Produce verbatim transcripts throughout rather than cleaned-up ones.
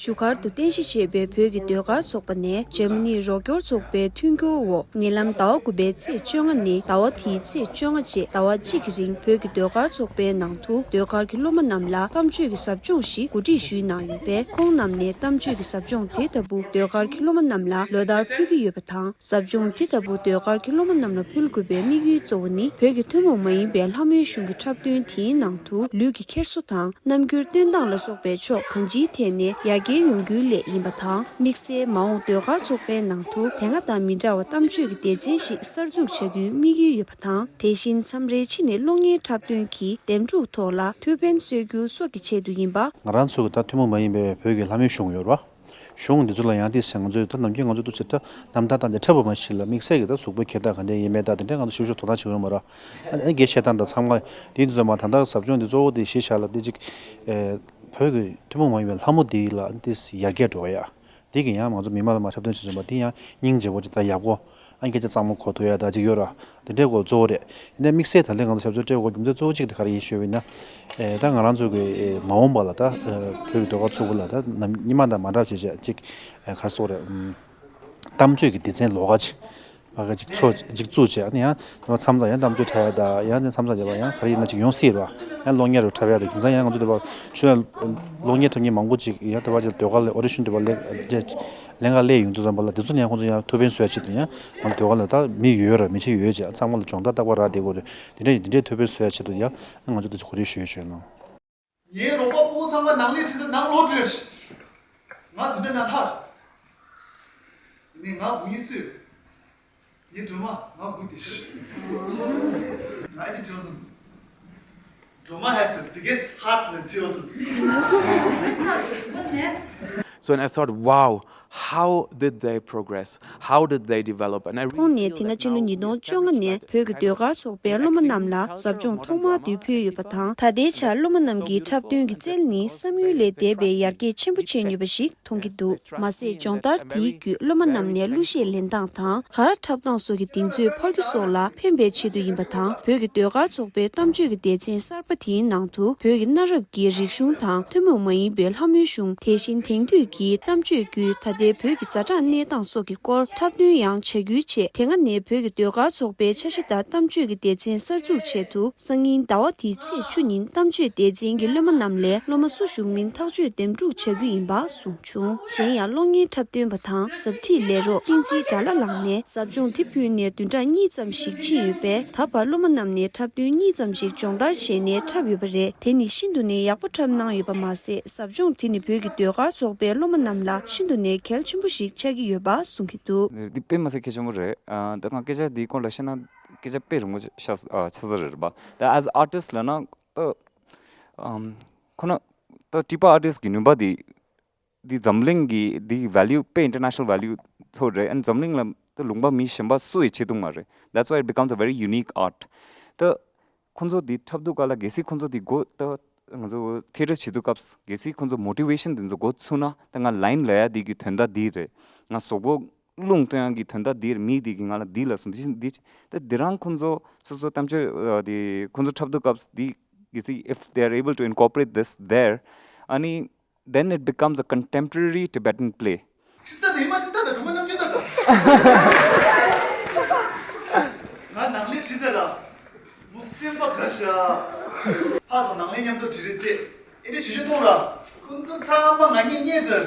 བཞུགས་སྒར་དུ་རྟེན་གཞི་བྱས་པའི་བོད་ཀྱི་ཟློས་གར་ཚོགས་པ་ནས་འཇར་མ་ནིའི་རོགས་སྐྱོར་ཚོགས་པའི་མཐུན་འགྱུར་འོག་ཉེ་ལམ་ཟླ་བ་དགུ་པའི་ཚེས་བཅོ་ལྔ་ནས་ཟླ་བ་དེའི་ཚེས་བཅོ་ལྔ་བཅས་ཟླ་བ་གཅིག་གི་རིང་བོད་ཀྱི་ཟློས་གར་ཚོགས་པའི་ནང་དུ་ཟློས་གར་གྱི་སློབ་མ་རྣམས་ལ་གཏམ་བརྗོད་ཀྱི་ཟབ་སྦྱོང་ཞིག་གོ་སྒྲིག་ཞུས་གནང་ཡོད་པས། ཁོང་རྣམས་ནས་གཏམ་བརྗོད་ཀྱི་ཟབ་སྦྱོང་དེ་ལྟ་བུ་ཟློས་གར་གྱི་སློབ་མ་རྣམས་ལ་ལོ་ལྟར་ཕུལ་གྱི་ཡོད་པ་དང་། ཟབ་སྦྱོང་དེ་ལྟ་བུ་ཟློས་གར་གྱི་སློབ་མ་རྣམས་ལ་ཕུལ་དགོས་པའི་དམིགས་ཡུལ་གཙོ་བོ་ནི། བོད་ཀྱི་ཐུན་མོང་མ་ཡིན་པའི་ལྷ་མོའི་གཞུང་གི་འཁྲབ་སྟོན་དེའི་ནང་དུ་ལུས་ཀྱི་འཁྱེར་སོ་དང་། རྣམ་འགྱུར་སྟོན་སྟངས་ལ་སོགས་པའི་ཕྱོགས་གང་ཅིའི་ཐད་ནས་ཡར་རྒྱས་ཡོང་རྒྱུའི་སླད་ཡིན་པ་དང་། དམིགས་བསལ་མ་འོངས་ཟློས་གར་ཚོགས་པའི་ནང་དུ་དེ་སྔ་དང་མི་འདྲ་བ་གཏམ་བརྗོད་ཀྱི་སྡེ་ཚན་ཞིག་གསར་འཛུགས་བྱ་རྒྱུའི་དམིགས་ཡུལ་ཡོད་པ་དང་། དེ་བཞིན་མཚམས་རེའི་ཕྱི་ནས་གློག་བརྙན་འཁྲབ་སྟོན་གྱི་འདེམས་སྒྲུག་ཐོག་ལ་ཐུགས་ཕན་གསོས་རྒྱུ་སོགས་ཀྱི་ཆེད་དུ་ཡིན་པ། ང་རང་ཚོ་གི་ད་ཐུན་མོང་མ་ཡིན་པའི་བོད་ཀྱི་ལྷ་མོའི་གཞུང་ཡོད་རེད་བ། གཞུང་འདི་ཚོ་ལ་ཡང་ཏོག་ཙམ་ང་ཚོས་ད་ནམ་རྒྱུན་ང་ཚོ་ཏོག་ཙམ་ད་རྣམ་ཐར་དང་དེ་འཁྲབ་པ་མ་གཞི་ལ་དམིགས་བསལ་གྱི་ད་གཟུགས་པོའི་འཁྱེར་སྟངས་ག་འདྲ་ཡིན་མིན་ད་དེ་འདྲ་ང་ཚོ་ཞིབ་ཞིབ་དོ་སྣང་བྱེད་ཀྱི་ཡོད་མ་རེད། ཨ་ནི་སྐད་བཤད་སྟངས་དང་ཚང་མ་དེ་འདི་ཚོ་མ་ད་ལྟ་ཟབ་སྦྱོང་འདི་གཙོ་བོ་དེ་གཞི་བཞག་ལ་དེ་གཅིག་ཨེ་བོད་ཀྱི་ཐུན་མོང་མ་ཡིན་པའི་ལྷ་མོ་འདི་ལ་ཏོག་ཙམ་ཡར་རྒྱས་འགྲོ་ཡ། འདི་གི་ཡང་ང་ཚོ་མི་མང་ལ་མ་འཁྲབ་སྟོན་བྱེད་བཟོས་པ་འདི་ཡང་སྙིང་རྗེ་པོ་ཅིག་དང་ཡག་པོ། ཨ་སྐད་ཆ་གཙང་མ་གོ་ཐུབ་ཡ་ད་ཅིག་ཡོད་ར། དེ་འདྲའི་སྐོར་གཙོ་བོ་རེད། ཡིན་ནའི་དམིགས་བསལ་ད་ལན་ང་ཚོ་ཞབས་ཞུ་སྤྲད་དགོས་རྒྱུ་མཚན་གཙོ་བོ་གཅིག་དེ་ག་རེ་ཡིན་ཞུས་པ་ཡིན་ན། ཨེ་ད་ང་རང་ཚོ་གི་ཨེ་མ་འོངས་པ་ལ་ད་ཨེ་བོད་ཀྱི་ཟློས་གར་ཚོགས་པ་ལ་ད་ནམ་སྔོན་མ་དང་མ་འདྲ་བ་བྱས་བྱས་ཅིག་ཨེ་ག་རེ་ཟེར་དགོས་རེད། ཨམ་གཏམ་བརྗོད་ཀྱི་སྡེ་ཚན་ལོགས་ཀ་ཅིག་ཕ་གི་ཅིག་ཚོགས་ཅིག་བཙུགས་བྱས་ཨ་ནི་ཡང་། མཚམས་མཚམས་ཡང་གཏམ་བརྗོད་འཁྲབ་ཡ་དང་ཡང་ནི་མཚམས་མཚམས་བྱས་པ་ཡང་ག་རེ་ཡིན་ན་ཅིག་ཡོང་སྲིད་རེད་བ། ཡང་གློག་བརྙན་རུ་འཁྲབ་ཡ་དང་དེང་སང་ཡང་ང་ཚོ་འདི་བ་ཤོད་ཡ་གློག་བརྙན་འཁྲབ་མཁན་མང་པོ་ཅིག་ཡང་དེ་བ་ཅིག་ཟློས་གར་ལ་ཨོ་ཌི་ཤན་དེ་བ་ལེན་ག་སླེབས་ཡོང་དུས་ཙམ་པ་ལ་དེ་ཚོ་ནས་ཡང་ཁོང་ཚོ་ཡང་ཐུགས་ཕན་གསོས་ཡ་ཆེད་དུ་ཡང་ང་ཚོ་ཟློས་གར་ལ་ད་མི་ཡོད་ར་མི་ཆེ་ཡོད་ཅེས་ཚང་མ་ལ་སྦྱོང་བརྡར་རྟག་པར་རག་བསྡད་དགོས་རེད། དེ་འདྲ་ཡིན་དེ་འདྲའི་ཐུགས་ཕན་གསོས་ཡ་ཆེད་དུ་ཡང་ང་ཚོ་དེ་ཚོ་གོ་སྒྲིག་ཞུ་ཡ་ཞུ་ཡ་གནང་། ངའི་རོགས་པ་ཕྲུ་གུ་ཚང་མ་ནང་ལས་ཁྲིད་ས་ནང་ལོག་འགྲོ་ཡོད་ཤག་ང་འཛིན་གྲྭ་ནང་ལྷག་ནི་ང་བུ་ཡིན་སུས། ངའི་སྒྲོལ་མ་ང་བུ་དེ་ཤི། ང་ཨེ་ཏི་ཊི་ཡོད་སམ། སྒྲོལ་མ་has the biggest heart in the ཊི་ཡོད་སམ། So and I thought, wow, how did they progress? How did they develop? And I really ཁོང་ནས་དེ་སྔ་ཕྱི་ལོ་ཉིས་སྟོང་བཅོ་ལྔ་ནས་བོད་ཀྱི་ཟློས་གར་ཚོགས་པའི་སློབ་མ་རྣམས་ལ་ཟབ་སྦྱོང་ཐོག་མར་དུ་ཕུལ་ཡོད་པ་དང་། ད་ལྟའི་ཆར་སློབ་མ་རྣམས་ཀྱི་འཁྲབ་སྟོན་གྱི་རྩལ་ནི་བསམ་ཡུལ་ལས་འདས་པའི་ཡར་རྒྱས་ཆེན་པོ་ཕྱིན་ཡོད་པ་ཞིག་མཐོང་གི་འདུག་མ་ཟད་སྦྱོང་བརྡར་དེའི་བརྒྱུད་སློབ་མ་རྣམས་ནས་གླུ་གཞས་ལེན་སྟངས་དང་། གར་འཁྲབ་སྟངས་སོགས་ཀྱི་གདེང་ཚོད་འཕར་རྒྱུ་སོགས་ལ་ཕན་པའི་ཆེད་དུ་ཡིན་པ་དང་། བོད་ཀྱི་ཟློས་གར་ཚོགས་པའི་གཏམ་བརྗོད་ཀྱི་སྡེ་ཚན་གསར་པ་དེའི་ནང་དུ་བོད་ཀྱི་གནའ་རབས་ཀྱི་རིག་གཞུང་དང་ཐུན་མོང་མ་ཡིན་པའི་ལྷ་མོའི་གཞུང་། དེ་བཞིན་དེང་དུས་ཀྱི་གཏམ་བརྗོད་བརྒྱུད་ད་ལྟའི་བོད་ཀྱི་ཛ་དྲག་གནས་སྟངས་སོགས་ཀྱི་སྐོར་འཁྲབ་སྟོན་ཡང་བྱ་རྒྱུའི་ཆེད། དེ་སྔ་ནས་བོད་ཀྱི་ཟློས་གར་ཚོགས་པའི་འཆར་གཞི་ལྟར་གཏམ་བརྗོད་ཀྱི་སྡེ་ཚན་གསར་འཛུགས་ཆེད་དུ། སང་ཉིན་ཟླ་བ་འདིའི་ཚེས་བཅུ་ཉིན་གཏམ་བརྗོད་སྡེ་ཚན་གྱི་སློབ་མ་རྣམས་ལས་སློབ་མ་སུ་ཞུགས་མིན་ཐག་གཅོད་འདེམས་སྒྲུག་བྱ་རྒྱུ་ཡིན་པ་གསུངས་བྱུང་། གཞན་ཡང་གློག་བརྙན་འཁྲབ་སྟོན་པ་དང་ཟབ་ཁྲིད་ལས་རོགས་བསྟན་འཛིན་དགྲ་ལྷ་ལགས་ནས་ཟབ་སྦྱོང་དེ་ཕུལ་ནས་བདུན་ཕྲག་གཉིས་ཙམ་ཞིག་ཕྱིན་ཡོད་པས། ད་བར་སློབ་མ་རྣམས་ནས་འཁྲབ་སྟོན་གཉིས་ཙམ་ཞིག་སྦྱོང་བརྡར་བྱས་ནས་འཁྲབ་ཡོད་པ་རེད། དེ་ནི་ཤིན་ཏུ་ནས་ཡག་པོ་འཁྲབ་གནང་ཡོད་པ་མ་ཟད། ཟབ་སྦྱོང་དེ་ནི་བོད་ཀྱི་ཟློས་གར་ཚོགས་པའི་སློབ་མ་རྣམས་ལ་ཤིན་ཏུ་ནས་གལ་ཆེན་པོ་ཞིག་ཆགས་ཀྱི་ཡོད་པ་གསུང་གི་འདུག་འདི་དཔེ་མི་སྲིད་གལ་ཆེན་པོ་རེད། ཨ་ད་ང་སྐད་ཆ་འདིའི་སྐོར་ལ་བཤད་ན་སྐད་ཆ་དཔེ་རིང་པོ་ཆགས་ཆགས་ས་རེད་པ། ད་as artist ལབ་ན་ད་ཨམ་ཁོ་ན་ད་ཊི་པ་artist གི་ནུས་པ་འདི་འདི་འཛམ་གླིང་གི་འདི་value དཔེ་international value ཐོག་རེད། ཨན་འཛམ་གླིང་ལ་ད་ལུང་པ་མི་གཞན་པ་སུ་ཡིས་བྱེད་ཐུབ་མ་རེད། That's why it becomes a very unique art. ད་ཁོང་ཚོ་འདི་འཁྲབ་དུས་སྐབས་ལ་གལ་སྲིད་ཁོང་ཚོ་འདི་འགོ་ད་ང་ཚོ་ཐེ་ཊར་བྱེད་དུས་སྐབས་གལ་སྲིད་ཁོང་ཚོ་motivation འདི་ཚོ་འགོ་ཚུགས་ན་ད་ང་line ལ་ཡ་འདི་གི་དོན་དག་འདི་རེད། ང་གཟུགས་པོ་རླུང་སྟོན་ཡག་གི་དོན་དག་འདི་རེད། མི་འདི་གི་ང་ལ་འདི་ལབ་སོང་། འདི་འདི་ད་འདི་རང་ཁོང་ཚོ་སོ་སོ་གཏམ་བརྗོད་འདི་ཁོང་ཚོ་འཁྲབ་དུས་སྐབས་འདི་གལ་སྲིད་if they are able to incorporate this there ཨ་ནི་then it becomes a contemporary Tibetan play. ཁྲི་ས་དེ་མ་ཤི་ད་ད་གྲོ་མ་ནམ་རྒྱུན་ད་ད། ང་ནང་ལས་ཁྲི་ས་ར། མོ་སེམས་པ་དགའ་ཤ། ཕ་སོ་ནང་ལས་མཉམ་དུ་དྲི་རེ་རྩེ། ཨེ་འདྲ་བྱེད་རྒྱུ་མཐོང་ར། ཁོང་ཚོ་ཚང་མ་ང་གཉིས་རྙེད་ཟེར།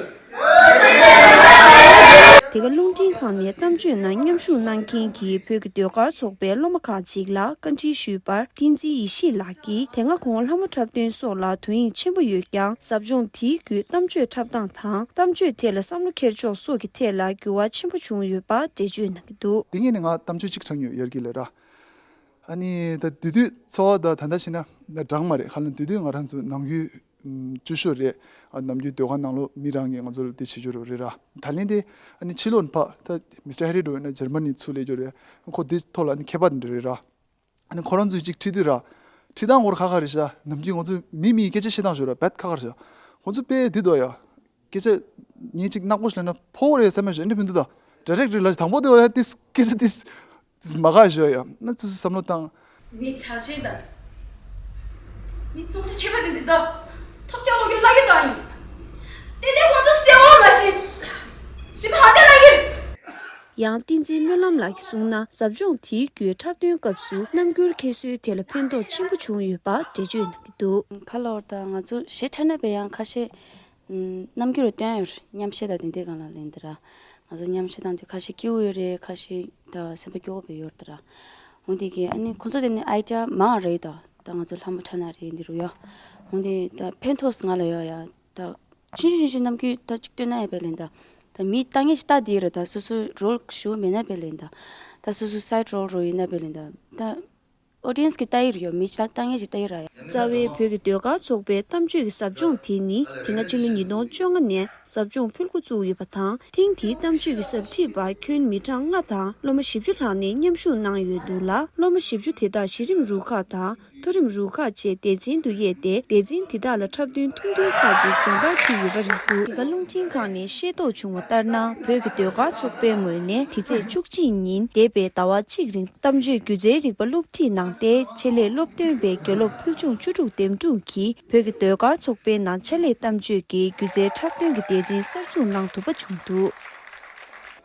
དེ་ག་རླུང་འཕྲིན་ཁང་ནས་གཏམ་བརྗོད་ནང་མཉམ་ཞུགས་གནང་མཁན་གྱི་བོད་ཀྱི་ཟློས་གར་ཚོགས་པའི་སློབ་མ་ཁག་ཅིག་ལ་བཀའ་འདྲི་ཞུས་པར། བསྟན་འཛིན་ཡེ་ཤེས་ལགས་ཀྱིས་དེ་སྔ་ཁོང་ལྷ་མོ་འཁྲབ་སྟོན་སོགས་ལ་དོ་དབྱིངས་ཆེན་པོ་ཡོད་ཀྱང་། ཟབ་སྦྱོང་དེའི་བརྒྱུད་གཏམ་བརྗོད་འཁྲབ་སྟངས་དང་། གཏམ་བརྗོད་ཐད་ལ་བསམ་བློ་འཁྱེར་ཕྱོགས་སོགས་ཀྱི་ཐད་ལ་འགྱུར་བ་ཆེན་པོ་བྱུང་ཡོད་པ་འགྲེལ་བརྗོད་གནང་གི་འདུག་དེ་སྔོན་ནས་ང་གཏམ་བརྗོད་གཅིག་འཁྲབ་མྱོང་ཡོད་ཀྱི་ལ་ར། ཨ་ནི་ད་དེ་དུས་ཚོར་བ་ད་ད་ལྟ་བྱས་ན་འདྲ་མ་རེད། ཧ་ལམ་དེ་དུས་ང་རང་ཚོ་ནམ་རྒྱུན་བཅུ་ཤོག་རེད། ཨ་ནམ་རྒྱུན་ཟློས་གར་ནང་ལོགས་མི་རང་གིས་ང་ཚོ་ལ་དེ་བྱེད་རྒྱུ་རེད་ར། ད་ལན་དེ་ཨ་ནི་ཕྱི་ལོགས་ནས་ཕར་ད་མི་སི་ཊར་ཧེ་རི་འགྲོ་ཡོད་ན་འཇར་མ་ནི་ཚུར་སླེབས་རྒྱུ་རེད། ཁོ་དེ་ཐོག་ལ་ཨ་ནི་མཁས་པ་འདི་རེད་ར། ཨ་ནི་ཁོ་རང་ཚོས་ཅིག་ཁྲིད་དུས་ར། ཁྲིད་སྟངས་སྐོར་ཁག་ཁག་རེད་ཤག་ནམ་རྒྱུན་ང་ཚོ་མི་མིའི་སྐད་ཆ་བཤད་སྟངས་ཤོད་ར་བད་ཁག་ཁག་རེད་ཤག་ཁོ་ཚོ་དཔེ་འདི་འདུག་ཡ། སྐད་ཆ་ཉིན་གཅིག་ནག་པོ་ཞིག་ལབ་ན་ཕོ་རེད་བསམ་ཡ་ཞིག་ཨེ་འདྲ་མི་འདུག་ད་ཌའི་རེག་ཊི་རེད་ལ་དང་པོ་དེ་བ་ཡ་ཏིས་སྐད་ཆ་ཏིས་ཏིས་མ་དགའ་ཞོ་ཡ་ན་ཏིས་བསམ་བློ་བཏང་། མི་གྲགས་ཅན་དང་། མི་ཙོང་ཁྲ་མཁས་པ་དེ་འདི་ད་ཐོབ་རྒྱག་འོག་གི་བླ་གི་དང་ཡིན། ཏན་ཏན་ཁོང་ཚོ་གསལ་བོ་མ་ཤེས། ཞིབ་ཧ་ཏེ་ལ་གིར། ཡང་བསྟན་འཛིན་སྨོན་ལམ་ལགས་ཀྱིས་གསུངས་ན། ཟབ་སྦྱོང་དེའི་བརྒྱུད་འཁྲབ་སྟོན་སྐབས་སུ་རྣམ་འགྱུར་འཁྱེར་སྲོལ་དེ་ལ་ཕན་ཐོགས་ཆེན་པོ་བྱུང་ཡོད་པ་འགྲེལ་བརྗོད་གནང་གི་འདུག་ཁ་ལོར་དང་ང་ཚོ་གཞས་འཁྲབ་ན་བས་ཡང་ཁ་ཤས་ཨུམ་རྣམ་འགྱུར་སྟོན་ཡོད་རེད། མཉམ་གཞས་དང་དེ་འདྲའི་སྒང་ལ་ལེན་འདི་ར། ང་ཚོ་མཉམ་གཞས་བཏང་དུས་ཁ་ཤས་སྐྱིད་པོ་ཡོད་རེད། ཁ་ཤས་ད་སེམས་པ་སྐྱོ་པོ་བས་ཡོད་རེད་ད་ར། འོན་ཏེ་གི་ཨ་ནི་ཁོང་ཚོ་དེ་ནི་ཨའི་ཌི་ཡ་མང་རེད་ད། ད་ང་ཚོ་ལྷ་མོ་འཁྲབ་ན་རེད་འདི་རུ་ཡོད། འོན་ཏེ་ད་ཕན་ཐོགས་ང་ལ་ཡོད་ཡ། ད་ཆུང་ཆུང་ཆུང་ཆུང་རྣམ་འགྱུར་ད་གཅིག་སྟོན་ན་ཡ་བས་ལེན་ད། ད་མི་ལྟ་ངན་ཞིག་ལྟ་དེ་རེད་ད། སོ་སོའི་རོལ་ཞུ་མེད་ན་བས་ལེན་ད། ད་སོ་སོའི་སའི་ཌི་རོལ་རོ་ཡིན་ན་བས་ལེན་ད། ད་ཨོ་ཌི་ཡན་སི་གི་ལྟ་ཡི་རེད་ཡོད། མི་ལྟ་ལྟ་ངན་ཞིག་ལྟ་ཡི་ར་ཡ། རྩ་བའི་བོད་ཀྱི་ཟློས་གར་ཚོགས་པའི་གཏམ་བརྗོད་ཀྱི་ཟབ་སྦྱོང་དེ་ནི་དེ་སྔ་ཕྱི་ལོ་ཉིས་སྟོང་བཅོ་ལྔ་ནས་ཟབ་སྦྱོང་ཕུལ་འགོ་བཙུགས་ཡོད་པ་དང་། ཐེངས་འདིའི་གཏམ་བརྗོད་ཀྱི་ཟབ་ཁྲིད་པ་ཁྱོན་མི་གྲངས་ལྔ་དང་སློབ་མ་བཞི་བཅུ་ལྷག་ནས་མཉམ་ཞུགས་གནང་ཡོད་འདུག་ལ། སློབ་མ་བཞི་བཅུ་དེ་དག་གཞི་རིམ་རུ་ཁག་དང་མཐོ་རིམ་རུ་ཁག་བཅས་སྡེ་ཚན་དུ་དབྱེ་སྟེ། སྡེ་ཚན་དེ་དག་ལ་འཁྲབ་སྟོན་ཐུང་ཐུང་ཁག་ཅིག་སྦྱོང་བརྡར་ཕུལ་ཡོད་པ་རེད་འདུག་འདི་ག་རླུང་འཕྲིན་ཁང་ནས་ཤེས་རྟོགས་བྱུང་བ་ལྟར་ན། བོད་ཀྱི་ཟློས་གར་ཚོགས་པའི་ངོས་ནས་འདི་ཚེས་བཅུ་གཅིག་ཉིན་འདས་པའི་ཟླ་བ་གཅིག་རིང་གཏམ་བརྗོད་སྒྱུ་རྩལ་རིག་པ་སློབ་ཁྲིད་གནང་སྟེ། ཆེད་ལས་སློབ་སྟོན་པའི་དགེ་སློབ་ཕུལ་བྱུང་བཅུ་དྲུག་འདེམས་སྒྲུག་གིས་བོད་ཀྱི་ཟློས་གར་ཚོགས་པའི་ནང་ཕྱག་ལས་གཏམ་བརྗོད་ཀྱི་སྒྱུ་རྩལ་འཁྲབ་སྟོན་གྱི་སྡེ་ཚན་གསར་འཛུགས་གནང་ཐུབ་པ་བྱུང་འདུག་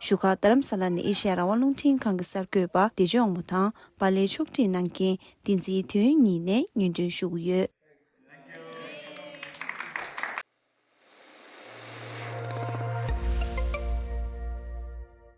བཞུགས་སྒར་རྡ་རམ་ས་ལ་ནས་ཨེ་ཤེ་ཡ་རང་དབང་རླུང་འཕྲིན་ཁང་གི་གསར་འགོད་པ་བདེ་ཆེན་དབང་མོ་དང་། པཱ་ལགས་ཕྱོགས་སྒྲིག་གནང་མཁན་བསྟན་འཛིན་དོན་གཉིས་ནས་སྙན་སྒྲོན་ཞུ་གི་ཡོད།